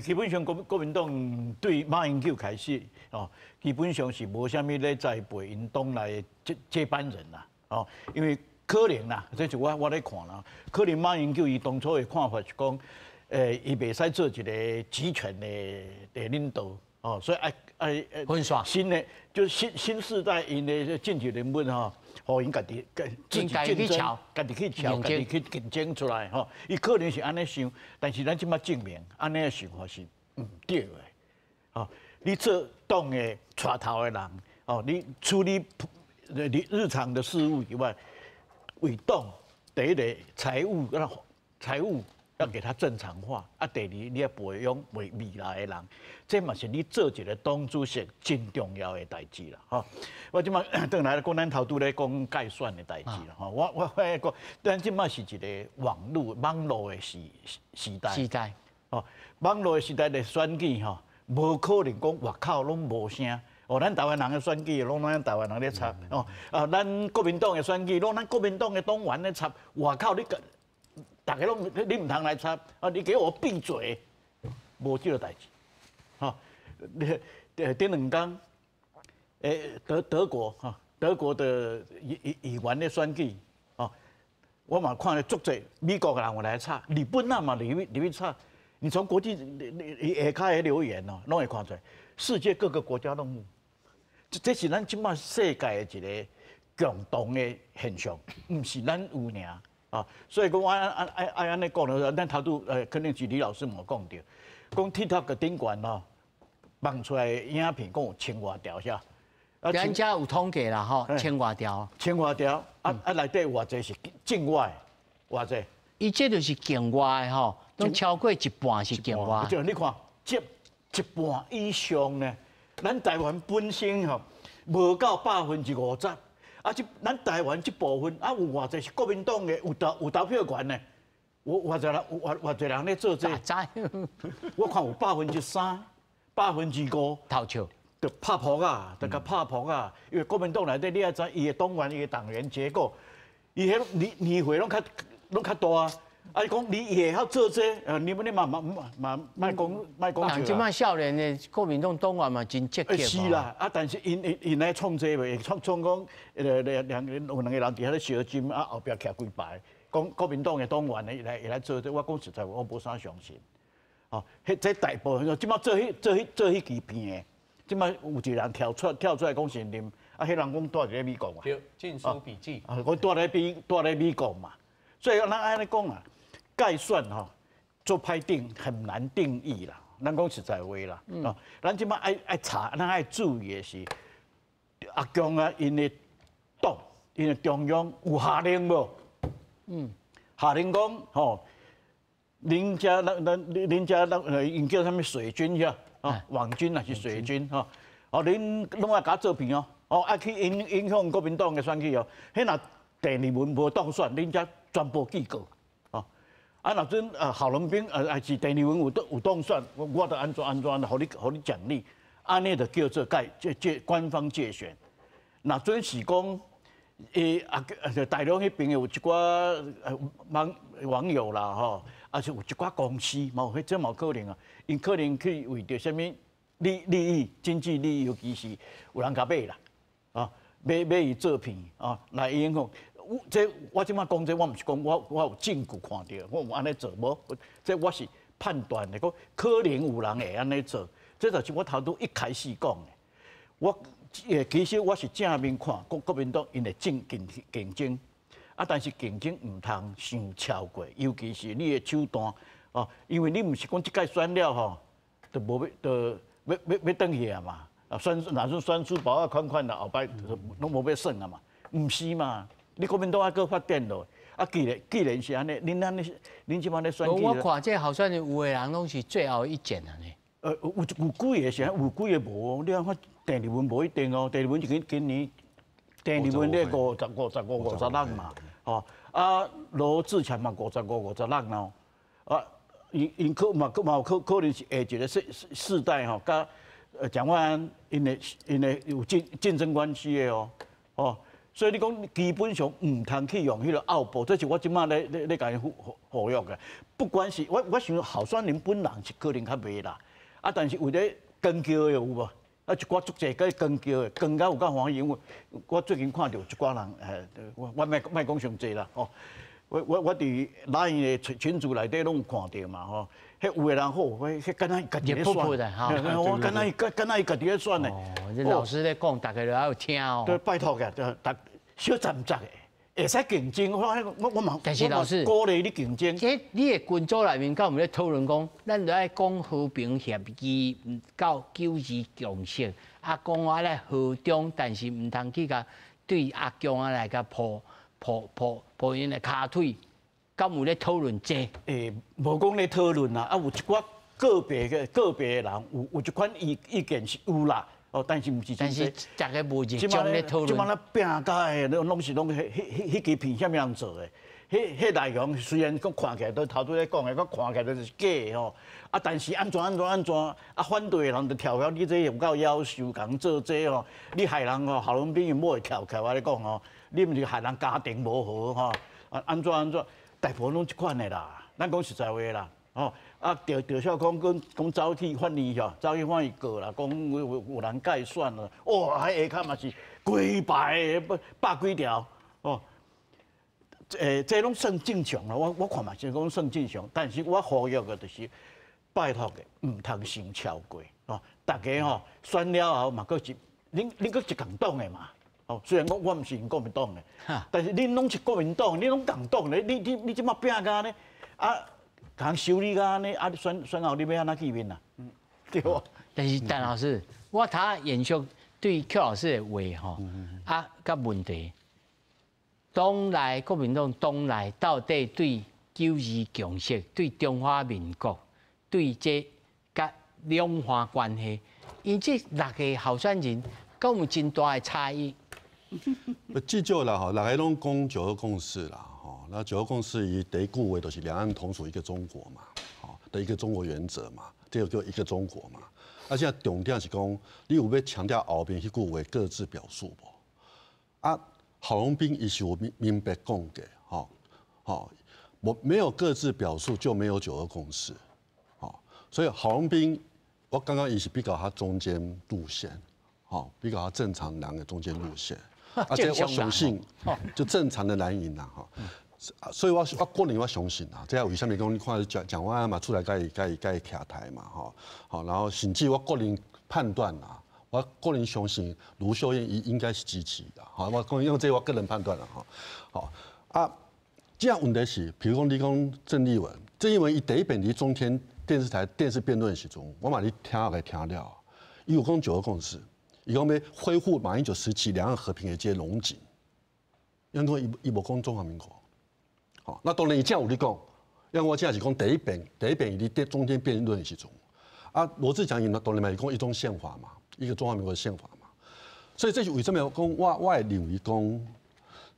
基本上國民黨對馬英九開始，哦，基本上是無啥物咧栽培𪜶黨內接班人啦，哦，因為可能啦，這是我咧看啦，可能馬英九伊當初的看法是講，伊袂使做一個集權的領導，哦，所以愛分散新的就是新世代𪜶的政治人物吼，予𪜶家己自己競爭，家己去喬，家己去競爭出來吼。伊可能是按呢想，但是咱這馬證明，按呢的想法是毋對的。吼，你做黨的帶頭的人，哦，你處理你日常的事務以外，為黨第一個財務要給他正常化，啊，第二你要培養未來的人，這嘛是你做一個黨主席真重要的代誌啦，吼。我這馬轉來講，咱頭拄咧講介選的代誌啦，吼。我講，咱這馬是一個網路的時代。時代。哦，網路的時代的選舉吼，無可能講外口攏無聲。哦，咱台灣人的選舉攏咱台灣人咧插，哦，啊，咱國民黨的選舉攏咱國民黨的黨員咧插，外口你逐家攏你毋通來插，啊！你給我閉嘴，無這個代誌，吼！你頂兩工，德國哈，德國的議員的選舉，哦，我嘛看了足濟美國的人有來插，日本人嘛入去插，你從國際下跤的留言哦，攏會看出來，世界各個國家攏有，這是咱這馬世界的一個共同的現象，毋是咱有爾。啊，所以講我按按呢講咧，咱頭拄肯定是李老師無講著，講 TikTok 頂懸吼，放出來的影片講有千外條遐，啊，咱遮有統計啦吼，千外條，千外條，啊啊內底有偌濟是境外，偌濟？伊這就是境外的吼，攏超過一半是境外。就你看，這一半以上呢，咱台灣本身吼，無到50%。啊！這咱台灣這部分啊，有偌濟是國民黨的，有投票權的，有偌濟人，有偌濟人咧做這個。我看有3%、5% 頭笑，就拍噗仔，就共拍噗仔。因為國民黨內底你也知，伊的黨員、伊的黨員結構，伊彼年歲攏較大啊。啊！伊講你會曉做這個，你你嘛嘛嘛莫講莫講笑。這擺少年的國民黨黨員嘛真積極。是啦，啊！但是𪜶來創這袂，創講兩個人佇遐咧相斟，啊後壁徛幾排，講國民黨的黨員會來做這個，我講實在話，我無啥相信。哦，彼這大部分，這擺做彼支片的，這擺有一個人跳出來講承認，啊，彼人講蹛佇咧美國嘛。對，禁書筆記。啊，我蹛咧美國嘛，所以咱按呢講啊。介選吼，做歹定很難定義啦。咱講實在話啦，哦，咱這擺愛查，咱愛注意的是，阿強啊，𪜶的黨，𪜶的中央有下令無？下令講吼，恁遮咱咱恁遮咱𪜶叫啥物水軍遐，哦，網軍還是水軍吼，哦，恁攏愛共我做片哦，哦，愛去影響國民黨的選舉哦，彼若鄭麗文無當選，恁遮全部記過。啊，若陣郝龍斌還是鄭麗文有當選，我就按怎按怎，予你獎勵，按呢就叫做介官方介選。若準是講，啊，大陸彼邊有一寡網友啦吼，啊是有一寡公司，嘛有彼這嘛有可能啊，𪜶可能去為著啥物利益、經濟利益，尤其是有人共買啦，啊，欲欲伊做片哦，来影响。这我这马讲这，我毋是讲我有证据看著，我有按呢做无？这我是判断的，讲可能有人会按呢做，这就是我头拄一开始讲的。我其实我是正面看国民党𪜶会竞争，啊，但是竞争毋通伤超过，尤其是你的手段哦，因为你毋是讲这届选了吼，就无欲就欲欲欲转去啊嘛，啊选若是选输包仔款款啦，后摆拢无欲算啊嘛，毋是嘛？你国民党犹阁发展落，啊，既然是按呢，恁按呢，恁这马咧选举，我看这候选人有的人拢是最后一战啊呢。有几个是，有几个无。你看郑丽文无一定哦，郑丽文是今年郑丽文咧55、56嘛，吼啊罗智强嘛55、56咯，啊，𪜶可嘛可嘛有可能是下一个世代吼，佮蒋万安𪜶的有竞争关系的哦，哦。所以你讲基本上毋通去用彼个奥步，这是我这马咧共伊呼吁的。不管是我想候选人本人是可能较袂啦，啊，但是为咧扛轎的有无？啊，一寡足济个扛轎的，扛甲有够欢喜，因为我最近看著有一寡人，我莫讲伤济啦，吼。我伫 LINE 的群组内底拢有看著嘛，吼。彼有的人好，彼敢若伊家己咧选，我敢若伊敢若伊家己咧选的。哦，这老师咧讲，大家都爱听哦。对，拜托个，逐小站站的，会使竞争，我嘛，但是老师鼓励你竞争。这你的群组内面，敢有咧讨论讲，咱著爱讲和平协议到九二共识，啊，讲我来和中，但是毋通去共对阿共啊来共抱抱抱抱𪜶的跤腿，敢有咧讨论这？欸，无讲咧讨论啦，啊，有一寡个别的人有这款意见是有啦，哦，但是毋是但是大家无热衷咧讨论。这马咧拼甲的，拢是拢彼支片啥物人做的？彼内容虽然讲看起来都头拄咧讲的，讲看起来就是假的吼，啊，但是按怎按怎按怎，啊，反对的人就跳遐，你这有够夭寿，共做这吼，你害人吼，郝龙斌𪜶某会跳起来咧讲吼，你毋是害人家庭无和吼，啊，按怎按怎，大部分拢这款的啦，咱讲实在话啦，吼，啊，赵少康讲讲走去法院吼，走去法院告啦，讲有人介选啦，哇，彼下跤嘛是规排的百几条，哦。这拢算正常啦，我看嘛是讲算正常，但是我呼吁的就是拜托的，毋通伤超过哦。大家吼选了后嘛，阁是恁阁是共党的嘛，哦，虽然讲我毋是𪜶国民党的，但是恁拢是国民党，你拢共党的，你这马拼甲按呢，啊，共修理甲按呢，啊，你选后你欲按怎见面啊？对无？但是陈老师，我头延续对邱老师的话吼，啊，佮问题。党内国民党党内到底对九二共识、对中华民国、对这佮两岸关系，𪜶这六个候选人，敢有真大的差异？至少啦吼，六个拢讲九二共识啦吼。那九二共识伊第一句话就是两岸同属一个中国嘛，吼的一个中国原则嘛，这个叫一个中国嘛。啊，现在重点是讲，你有欲强调后面彼句话各自表述无？啊？郝龙斌伊是有明白讲的，吼，吼，我没有各自表述就没有九二共识，吼，所以郝龙斌，我感觉伊是比较较中间路线，吼，比较较正常人的中间路线，而且我相信，就正常的蓝营啦，吼，所以我个人我相信啊，这为啥物讲你看蒋蒋万安嘛出来共伊共伊共伊徛台嘛，吼，好，然后甚至我个人判断啦。我个人相信卢秀燕伊应该是支持的，好，我讲因为这我个人判断了哈，好啊，这样问题是，比如讲你讲郑丽文，郑丽文伊第一遍伫中天电视台电视辩论时阵，我嘛咧听来听了，伊有讲九二共识，伊讲欲恢复马英九时期两岸和平的这个龙井，因为伊无讲中华民国，好，那当然伊这有咧讲，因为我这是讲第一遍伊伫中天辩论的时阵，啊，罗智强伊当然嘛是讲一中宪法嘛。一个中华民国的宪法嘛，所以这是为啥物讲我会认为讲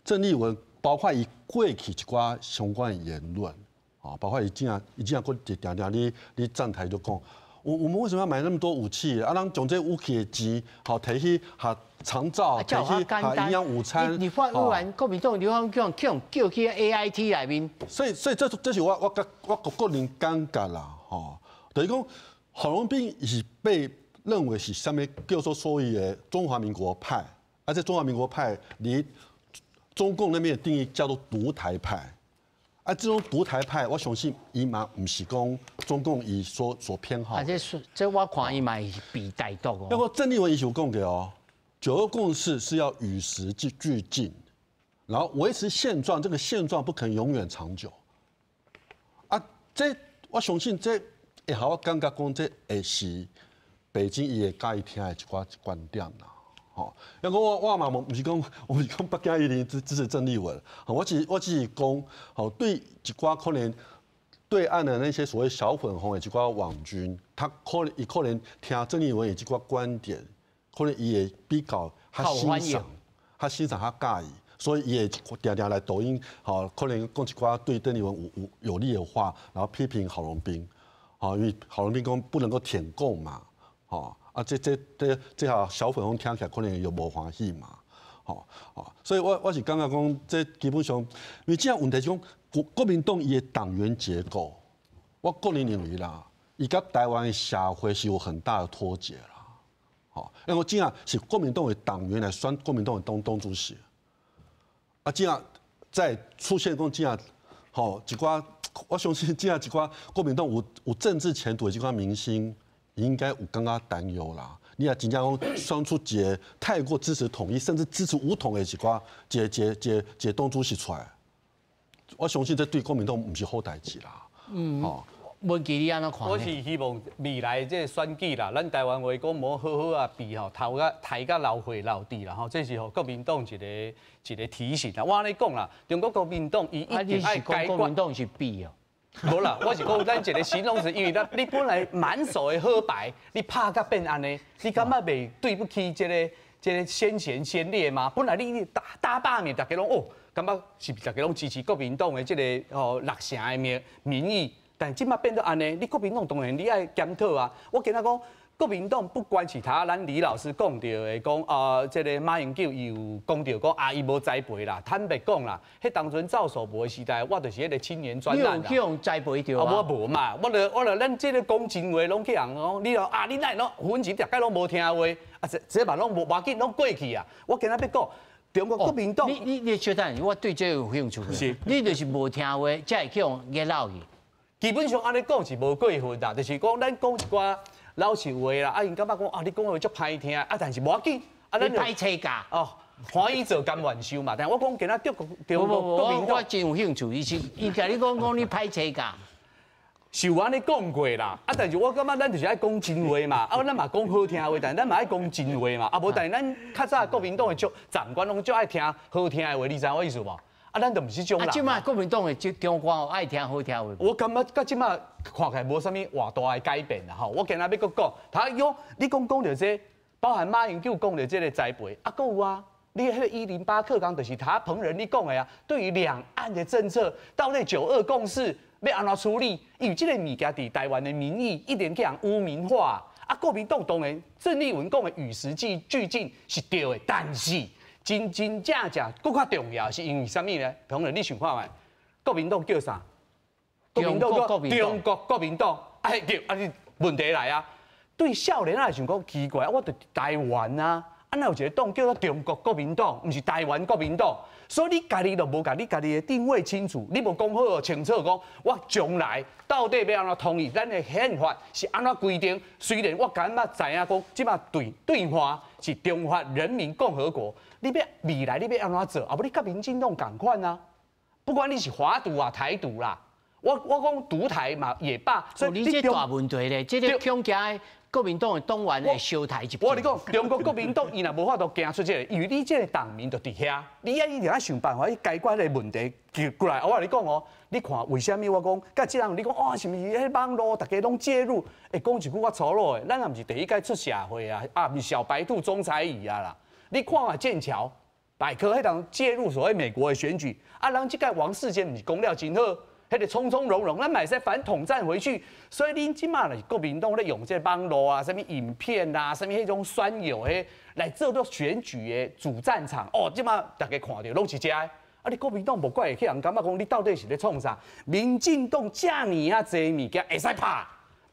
郑丽文包括伊过去一寡相关的言论，啊，包括伊正伊正阁定定咧站台就讲，我们为什么要买那么多武器？啊，咱将这武器的钱，好提去哈长照，提去哈营养午餐。你发完国民党刘方叫叫去 AIT 内面。所以这是我个人感觉啦，吼，就是讲郝龙斌是被认为是啥物叫做所谓的中华民国派，啊，啊，这中华民国派离中共那边的定义叫做独台派。啊，这种独台派，我相信伊嘛毋是讲中共伊所偏好。啊，这我看伊嘛是避台独哦。不过郑丽文伊是有讲过哦，九二共识是要与时俱进，然后维持现状，这个现状不可能永远长久。啊，这我相信这会予我感觉讲这会是北京伊会佮意听的一寡观点啦。吼，因为我嘛毋是讲，我毋是讲北京一定支持郑丽文，我只是讲，吼，对一寡可能对岸的那些所谓小粉红的一寡网军，他可能伊可能听郑丽文的这寡观点，可能伊会比较較欣賞，較欣賞較佮意，所以伊會定定來抖音，吼，可能講一寡對鄭麗文有利的話，然後批評郝龍斌，吼，因為郝龍斌講不能夠舔共嘛，吼。啊，這下小粉紅聽起來可能又無歡喜嘛，吼吼，所以我是感覺講，這基本上，因為這個問題是講國民黨伊的黨員結構，我個人認為啦，伊佮台灣的社會是有很大的脫節啦，吼，因為這樣是國民黨的黨員來選國民黨的黨主席，啊，這樣再出現講這樣，吼，一寡我相信這樣一寡國民黨有政治前途的這寡明星，應該有感覺擔憂啦。你若真正講選出一個太過支持統一，甚至支持武統的一寡一個黨主席出來，我相信這對國民黨毋是好代誌啦。嗯，文吉你按怎看？我是希望未來這個選舉啦，咱台灣話講無好好啊比吼，頭甲刣甲流血流滴啦吼，這是予國民黨一個提醒啦。我按呢講啦，中國國民黨伊一定愛解決。國民黨是比哦。無啦，我是講咱一個形容詞，因為咱你本來滿手的好牌，你拍甲變按呢，你感覺袂對不起這個先賢先烈嗎？本來你打罷免，大家攏哦，感覺是毋是大家攏支持國民黨的這個哦六成的民意？但這馬變做按呢，你國民黨當然你愛檢討啊。我今仔講國民黨不管是頭咱李老師講著的講啊，這個馬英九伊有講著講啊，伊無栽培啦。坦白講啦，彼當陣趙守博的時代，我就是彼個青年專欄。你有去予栽培著啊？我無嘛，我就咱這個講真話，攏去予人講，你啊，你哪會攏胡文吉逐擺攏無聽話，啊，這嘛攏無無要緊，攏過去啊。我今仔欲講中國國民黨，你稍等，我對這個有興趣。是，你就是無聽話，才會去予惹鬧去。基本上按呢講是無過分啦，就是講咱講一寡老實話啦，啊，𪜶感覺講啊，你講話足歹聽，啊，但是無要緊，啊，咱歹吹教哦，歡喜做甘願受嘛。但我講今仔中國國民黨，我真有興趣，伊是伊共你講講你歹吹教，是有按呢講過啦。啊，但是我感覺咱就是愛講真話嘛，啊，咱嘛講好聽話，但咱嘛愛講真話嘛。啊，無，但是咱較早國民黨的長官攏足愛聽好聽的話，你知我意思無？啊，咱就毋是這種人。啊，這馬國民黨的長官愛聽好聽話。我感覺到這馬看起來無啥物偌大的改變啦吼。我今仔欲閣講，他講你講講著這，包含馬英九講著這个栽培，啊，閣有啊，你彼个108課綱就是他彭仁你講的啊。對於兩岸的政策，到底九二共識欲按怎處理？因為這个物件佇台灣的民意一定去予人污名化。啊，國民黨當然鄭麗文講的與時俱進是對的，但是，真真正正，閣較重要是因為啥物呢？朋友，你想看覓？國民黨叫啥？國民黨中國國民黨，啊對，啊你問題來啊！對少年仔想講奇怪，我佇台灣啊，啊哪有一個黨叫做中國國民黨，毋是台灣國民黨？所以你家己就無共你家己的定位清楚，你無講好清楚講，我將來到底欲按怎統一？咱的憲法是按怎規定？雖然我感覺知影講，這馬對對岸是中華人民共和國。你欲未來你欲按怎做？啊無你佮民進黨仝款啊！不管你是華獨啊、台獨啦，我講獨台嘛也罷。所以你這大問題咧，這個恐驚國民黨的黨員會相刣一我跟你講，中國國民黨伊若無法度行出這個，因為你這個黨名就佇遐，你愛一定愛想辦法去解決這個問題。過來，我共你講哦，你看為啥物我講，佮這人你講哦，是毋是彼網路大家攏介入？會講一句較粗魯的，咱也毋是第一屆出社會啊，啊，毋是小白兔鍾采儀啊啦。你看下劍橋百科彼當介入所謂美國的選舉，啊，人這屆王世堅毋是講了真好，彼個從從容容，咱嘛會使反統戰回去。所以恁這馬就是國民黨咧用這個網路啊，啥物影片啊，啥物彼種選友彼來做做選舉的主戰場。哦，這馬大家看著攏是這个。啊，你國民黨無怪會去予人感覺講你到底是咧創啥？民進黨遮爾仔濟物件會使拍，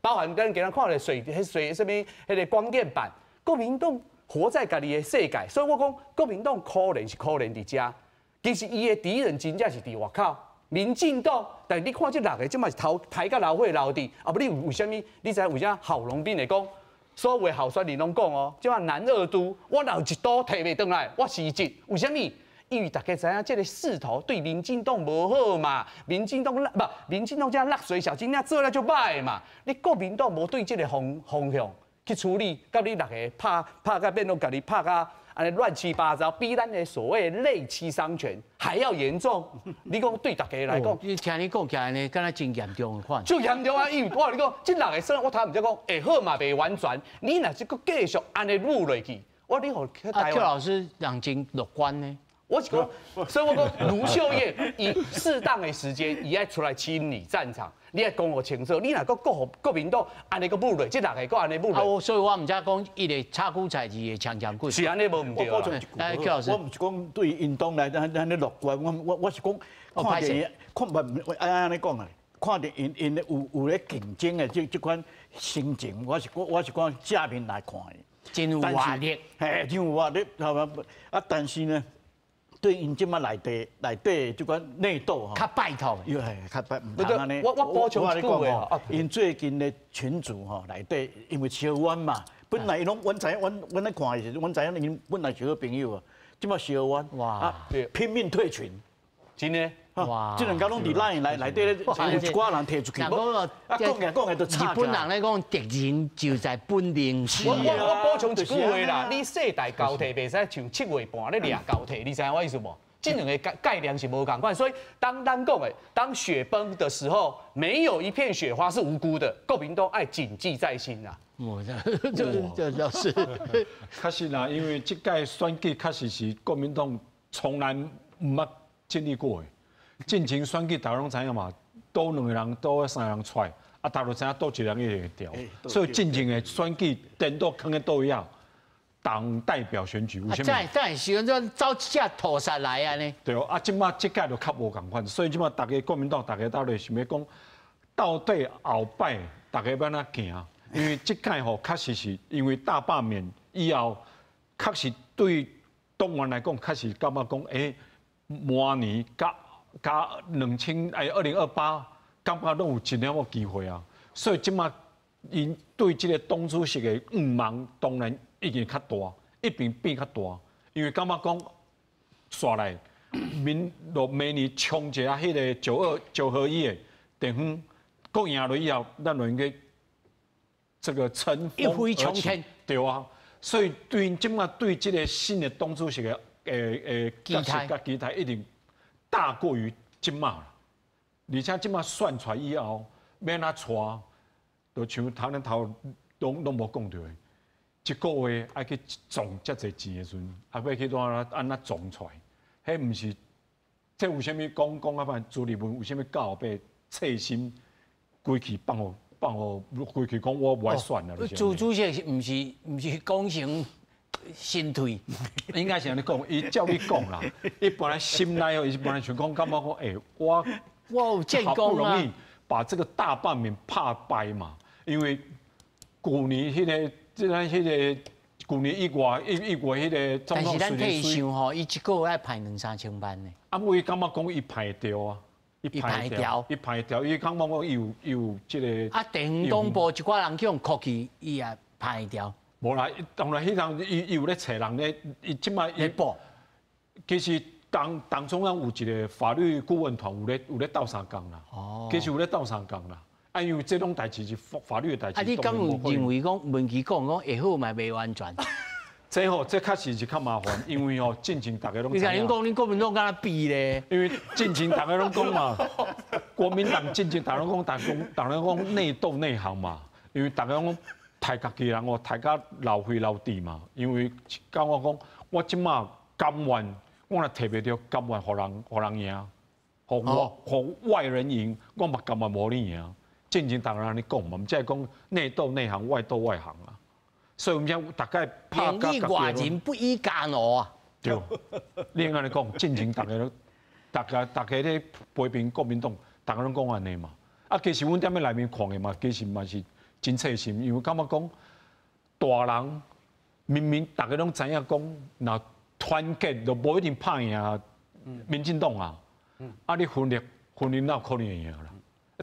包含咱今仔看著水彼水啥物彼個光電板，國民黨。活在家己的世界，所以我講國民黨可憐是可憐佇遮，其實伊的敵人真正是佇外口，民進黨。但你看這六个，這嘛是頭刣甲流血流滴，啊無你為啥物？你知為啥郝龍斌會講？所有的候選人攏講哦，這馬南二都，我若有一都提袂轉來，我辭職。為啥物？因為大家知影這个勢頭對民進黨無好嘛，民進黨無民進黨這落水小金仔做了就歹嘛。你國民黨無對這个方向去處理，佮你六个拍拍甲變做家己拍甲按呢亂七八糟，比咱的所謂類七傷拳還要嚴重。你講對大家來講，你聽你講起來呢，敢若真嚴重款。就嚴重啊！因為我跟你講，這六个算我頭毋才講會好嘛，袂完全。你若是閣繼續按呢舞落去，我你予啊，邱老師人真樂觀呢。我是講，所以我講盧秀燕伊適當的時間，伊愛出來清理戰場，你愛講予清楚。你若閣國民黨按呢閣舞落，這六个閣按呢舞落。啊，所以我毋才講一个炒韭菜，二个槍槍棍。是按呢無毋對啊。來，邱老師，我毋是講對𪜶黨來按呢樂觀，我是講看著看無按呢講啊，看著𪜶有咧競爭的這款心情，我是講正面來看的。真有活力，嘿，真有活力，係嘛？啊，但是呢，對𪜶這馬內底這款內鬥吼，較拜託，又係較拜毋通按呢。我補充一句話，𪜶最近的群組吼內底，因為相冤嘛，本來攏阮知影，阮咧看的時陣，阮知影𪜶本來是好朋友啊，這馬相冤，哇，拼命退群，真的，哇，這兩家攏佇 LINE 內底咧，有一寡人提出去，啊，講起講起就日本人咧講，敵人就在本領時。我補充一句話啦，你世代交替袂使像七月半咧掠交替，你知影我意思無？這兩个概念是無仝款，所以當咱講的，當雪崩的時候，沒有一片雪花是無辜的，國民黨愛謹記在心啊。我這老師，確實啦，因為這屆選舉確實是國民黨從來毋捌經歷過的。進前選舉大家攏知影嘛，倒兩個人，倒三個人出來，啊，大家都知影倒一個人一定會掉，所以進前的選舉顛倒囥佇佗位啊？黨代表選舉，為啥物？在時陣走一隻屠殺來啊呢？對哦，啊，這馬這屆就較無仝款，所以這馬大家國民黨大家到底想欲講，到底後擺大家欲按怎行？因為這屆吼確實是因為大罷免以後，確實對黨員來講，確實感覺講，明年佮2028，感覺攏有真了個機會啊。所以這馬𪜶對這個黨主席的願望，當然已經較大，一定變較大，因為感覺講，煞來明年衝一下彼个九二九合一的地方，閣贏落以後，咱就應該這個乘風一飛沖天，對啊。所以對這馬對這個新的黨主席的期待佮期待一定大過於這馬，而且這馬選出來以後，欲按怎帶，就像頭先頭攏無講著的。一個月愛去賺遮濟錢的時陣，啊，欲去按怎撞出來？彼毋是，這為啥物講講啊？擺朱立倫為啥物到後尾切心規氣放予放予規氣講我無愛選啊？朱主席毋是講成心退？應該是按呢講，伊照你講啦，伊本來心內哦，伊本來想講感覺講，我我有建好不容易把這個大罷免拍敗嘛，因為舊年彼个。這咱彼个舊年1月彼个總統，但是咱替伊想吼，伊一個月愛派兩三千萬呢。啊，我伊感覺講伊派著啊，伊派著，伊派著，伊感覺講伊有這个。啊，地方黨部一寡人去予釦去，伊也派著。無啦，當然彼當伊有咧揣人咧，伊這擺伊其實黨中央有一個法律顧問團有咧鬥相共啦。哦。其實有咧鬥相共啦。啊，因為這種代誌是法律的代誌。啊，你敢有認為講文琪講講會好嘛袂完全？這吼，這確實是較麻煩，因為吼，進前大家攏。你看恁講，恁國民黨敢若比咧？因為進前大家攏講嘛，國民黨進前大家攏講，大家講內鬥內行嘛，因為大家攏刣家己人哦，刣甲流血流滴嘛。因為敢我講，我這馬甘願，我若提袂著，甘願予人贏，予我予外人贏，我嘛甘願無你贏。進前大家按呢講嘛，毋才會講內鬥內行，外鬥外行啊。所以阮遮大概拍寧以外人，不以家奴啊。對，你按呢講，進前大家攏，大家咧批評國民黨，大家攏講按呢嘛。啊，其實阮踮咧內面看的嘛，其實嘛是真切心，因為感覺講大人明明大家攏知影講，若團結就無一定拍贏民進黨啊。啊，你分裂分裂哪有可能會贏啦？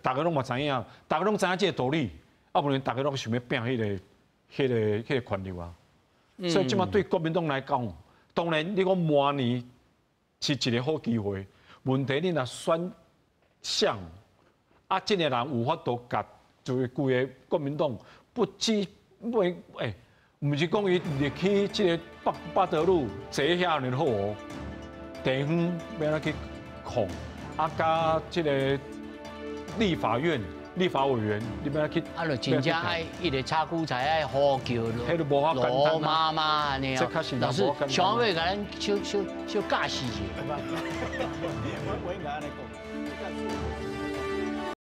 大家攏嘛知影，大家攏知影這個道理，啊，無論大家攏想欲拚彼個權力啊。所以這馬對國民黨來講，當然你講明年是一個好機會。問題你若選誰，啊，這个人有法度共就是規个國民黨不止袂欸，毋是講伊入去這个八八德路坐遐爾好哦，地方欲按怎去控，啊，佮這个立法院、立法委員，你欲按怎去？啊，就真正愛一个炒韭菜愛呼叫羅媽媽按呢哦。老師，小妹共咱小小小教示一下。我應該按呢講。